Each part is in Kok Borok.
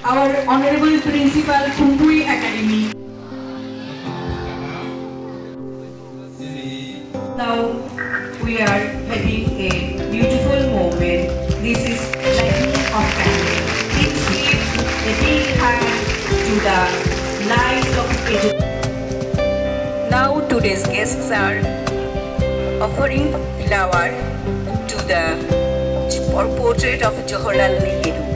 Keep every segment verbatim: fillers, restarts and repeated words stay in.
Our Honorable Principal, Khumphwi Academy. Now we are having a beautiful moment. This is lighting of candle. Please give a big hand to the light of edu-, Now today's guests are offering flower to the portrait of Jawaharlal Nehru.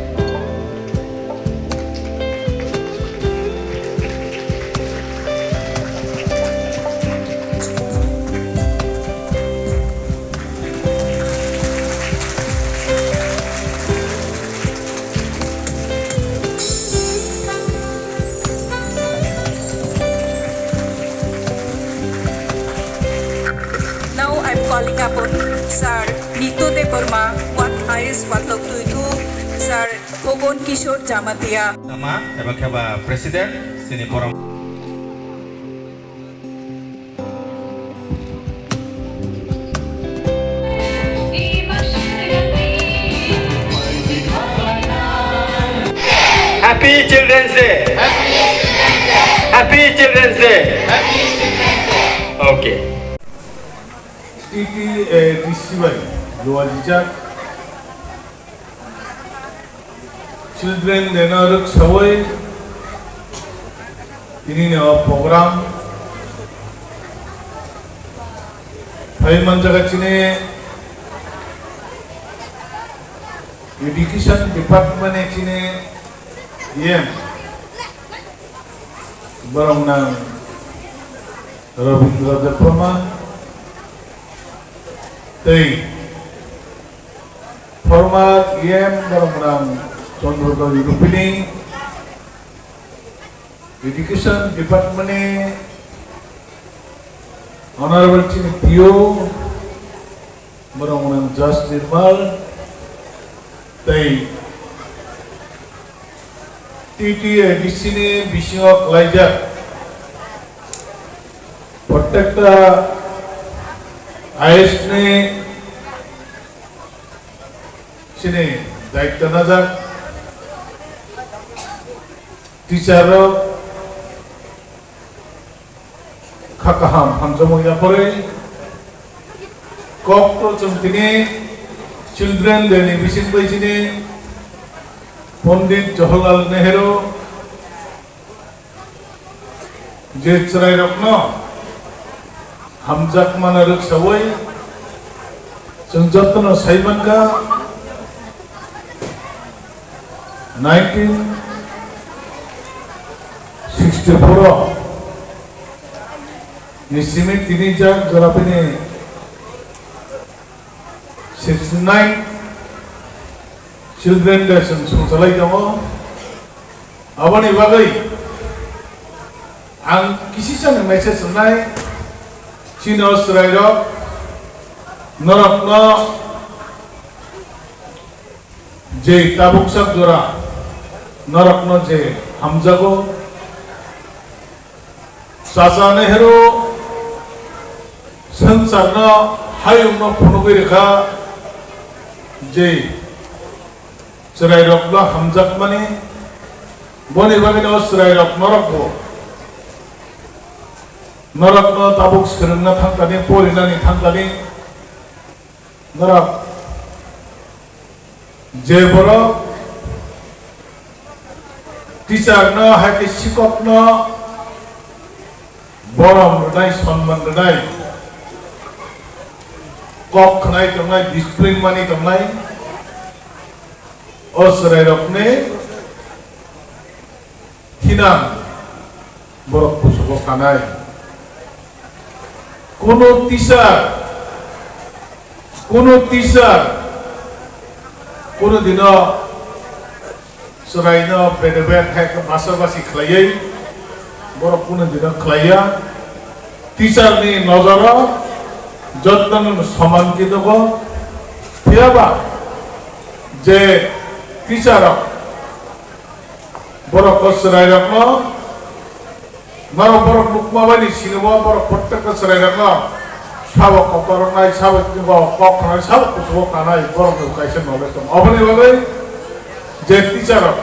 Now I'm calling upon Sir Nitya Debbarma, what I S Watlok Tuitu, Sir Phogon Kishore Jamatia. Sama, eba kheba President, sini forum. Happy Children's Day. Happy Children's Day. Okay. T T A D C bai luajijak. Children Day no rwksawi tinini o program phai manjaga chini Education Department ni chini E M borok nang Rabindra Debbarma tei former E M borok nang Chandra Dal Rupini, Education Department ni Honorable chini P O, borok nang Jas Nirmal, tei T T A D C ni bisingo khlaijak protekta I S ni chini daityo najak teacher rok kha kaham hamjakmung yaphorwi kok to chwng tini Children Day ni bising bai chini Pondit Jawaharlal Nehru je chwrairokno hamjakmano rwksawi chwng jotono sai mankha, nineteen sixty-four o ni simi tini jak jora bini sixty-nine Children Day chwng songchalai tongo. Aboni bagwi ang kisisani message rwnai chini o chwrairok, norokno je tabuk sak jora norokno je hamjago, Chacha Nehru swngcharno hayungno phunugwi rwkha je chwrairokno hamjakmani, boni bagwino chwrairok norokbo, norokno tabuk swrwngna thangkani, porinani thangkani, norok je borok teacher no, hai khe sikok no borom rwnai, sonman rwnai, kok khwnai tongnai, discipline mani tongnai, o chwrairokni thinang borok kusugo kanai. Kunu teacher, kunu teacher, kunu dino chwraino bedebet hai khe basa basi khlaiwi borok kunu dino khlaiya. Teacher ni nojoro jotono soman khe tongo. Phiyaba je teacher rok borok o chwrairokno, norok borok nukma bai ni sinimo, borok protekta chwrairokno sabo kotor wngnai, sabo kok khnai, sabo kuchugo kanai, borokni kaisa knowledge tongo. Oboni bagwi je teacher rok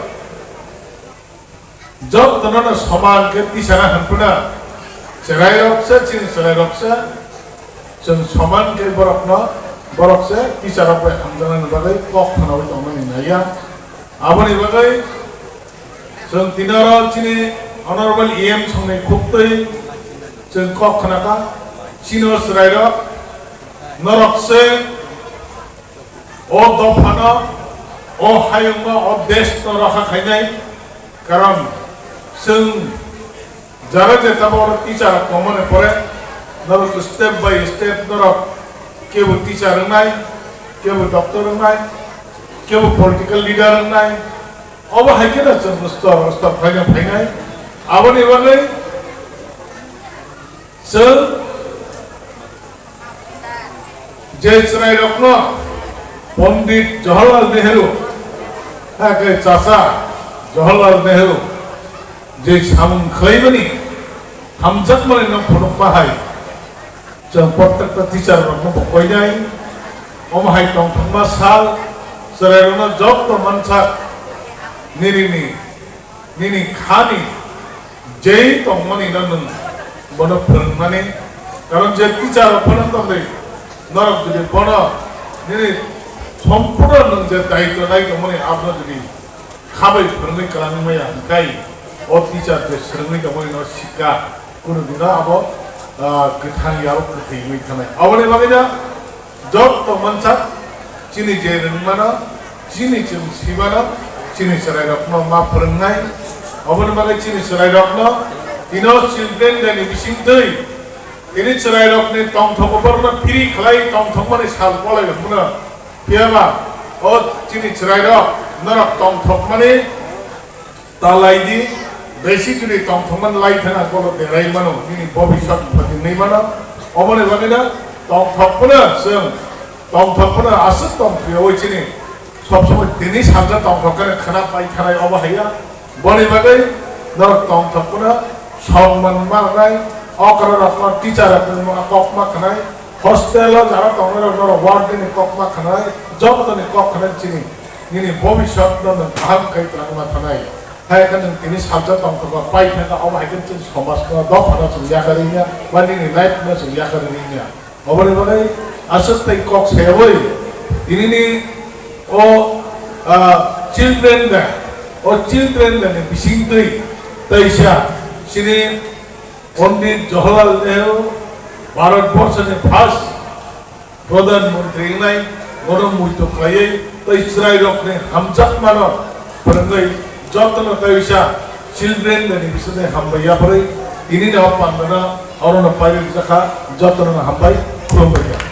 Jotono no soman khe tisana hanphuna, chwrairok se, chini chwrairok se, chwng soman khe borokno, borok se tisarok bai hamjaknani bagwi kok khwnawi tongmani naiya. Aboni bagwi chwng tini oro chini Honorable E M songni khuktwi chwng kok khwnakha, chini chwrairok norok se o dophano, o hayungno, o deshno rakha khainai, karon chwng jara je tabok teacher tongmani pore norok step by step norok kebo teacher wngnai, kebo doctor wngnai, kebo political leader wngnai, obo hai kheno chwng stor stor khaina phainai. Aboni bagwi chwng je chwrairokno Pondit Jawaharlal Nehru, hakhe chacha Jawaharlal Nehru je samung khlaimani hamjakmani no phunukma hai, chwng prottekta teacher rokno bo koinai. Omo hai tongthokma sal, chwrairokno joto mansak nini ni nini khani jei tongmani no nwng bono phwrwngmani. Karon je teacher rok phano tongwi norok jodi bono nini sompurno nwng je daityo nai tongmani abono jodi khabai phwrwngwi kwlangwi maya hwnkhe o teacher je swrwngwi tongmani no sikha kunu dino abo, ah, kwthang ya kwthwi wngwi thanai. Aboni bagwi no Joto mansak chini je rwngmano, chini chwng simano, chini chwrairokno ma phwrwngnai. Oboni bagwi chini chwrairokno tino children day ni bisingtwi tini chwrairokni tongthok borokno free khlai tongthokmani sal bolai rwngmano. Phiyaba o chini chwrairok norok tongthokmani ta lai di, besi jodi tongthokmani lai thana kolo berai mano, nini bobiswt phatinai mano, oboni bagwino tongthok phano chwng, tongthok phano aswk tong phiyoi chini, sob somoi tini salsa tongthok khe khana pai thanai obo haiya, boni bagwi norok tongthok phano songman manai, okra rokno teacher rokno kokma khanai, hostel o jara tongnai rok norok warden ni kokma khanai, joto ni kok khanai chini. Nini bobiswt no nwng kaham khe twlangma thanai. Hai khe nwng tini salsa tongthokma pai thangkha, omo hai khe chini somaj no, dopha no chwng yakarwi ya, ba nini life no chwng yakarwi ya. Oboni bagwi aswk tei kok sayawi tini ni o, ah, children day, o children day ni bisingtwi teisa chini Pondit Jawaharlal Nehru, Bharat Borso ni first Pradhan Mantri wngnai, bono muitu khlaiwi tei chwrairokni hamjakmano phwrwngwi jotono teisa Children Day ni bisingtwi hambai yapharwi tinini o pandano orono pairwkjakha, jotono hambai khulumbaikha.